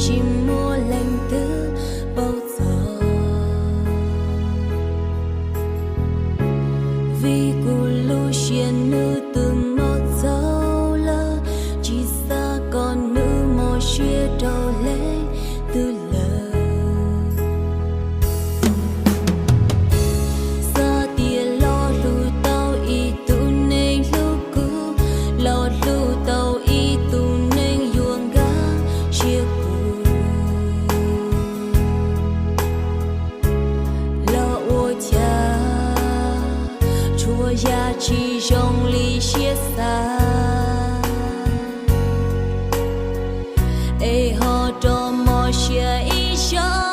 tsis muaj leej twg paub txog. Vim kuv lub siab nws twb mob txaus lawm, tsis xav kom nws mob siab rau leej twg lawm. Xav tias los hlub tau ib tug neeg hlub kuv, los hlub tau ib tug neeg yuav nkag siab kuv, los ua cas tshuav yam tsis zoo li siab xav, es ho rov mob siab ib zaug.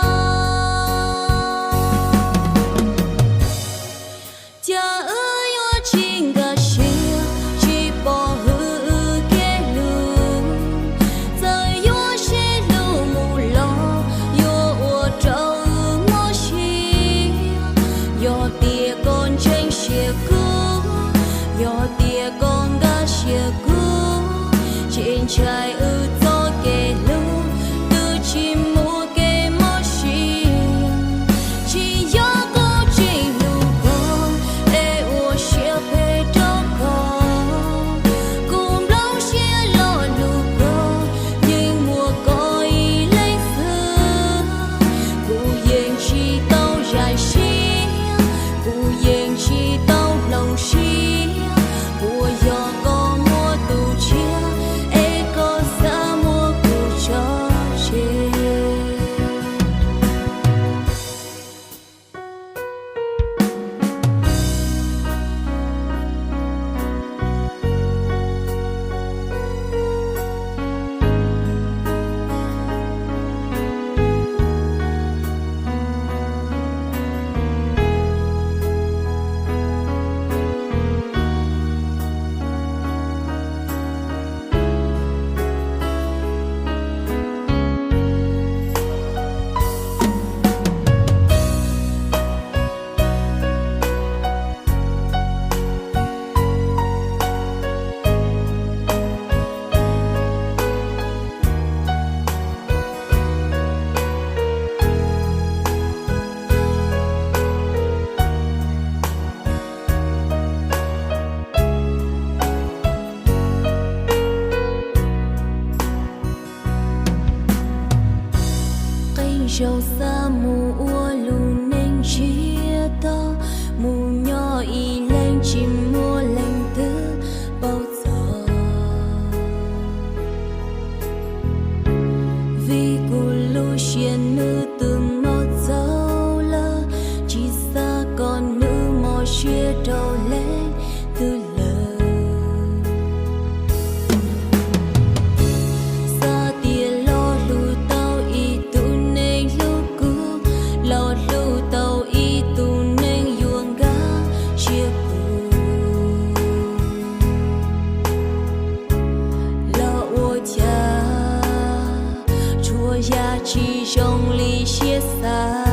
Cas wb yuav tsis nkag siab, tsis pom hwm wb kev hlub. Txawm yuav sib hlub mus los yuav ua rau wb mob siab. Yog tias koj ntseeg siab kuv, yog tias koj nkag siab kuv, ces ntshai wb txoj kev hlub twb tsis muaj kev mob siab. Tsis yog kuv tsis hlub koj es ua siab phem rau koj, kuv nplooj siab los hlub koj, yeej muaj koj ib leeg xwb. Kuv yeej tsis tau zam siab, kuv yeej tsis tau hloov siab, puas yog koj muaj tus tshiab es koj xav muab kuv tso tseg? Qee zaug xav mus ua lub neej ntsiag to, mus nyob ib leeg tsis muaj leej twg paub txog. Vim kuv lub siab nws twb mob txaus lawm, tsis xav kom nws mob siab rau leej twg lawm. Xav tias los hlub tau ib tug neeg hlub kuv, los hlub tau ib tug neeg yuav nkag siab kuv, los ua cas tshuav yam tsis zoo li siab xav,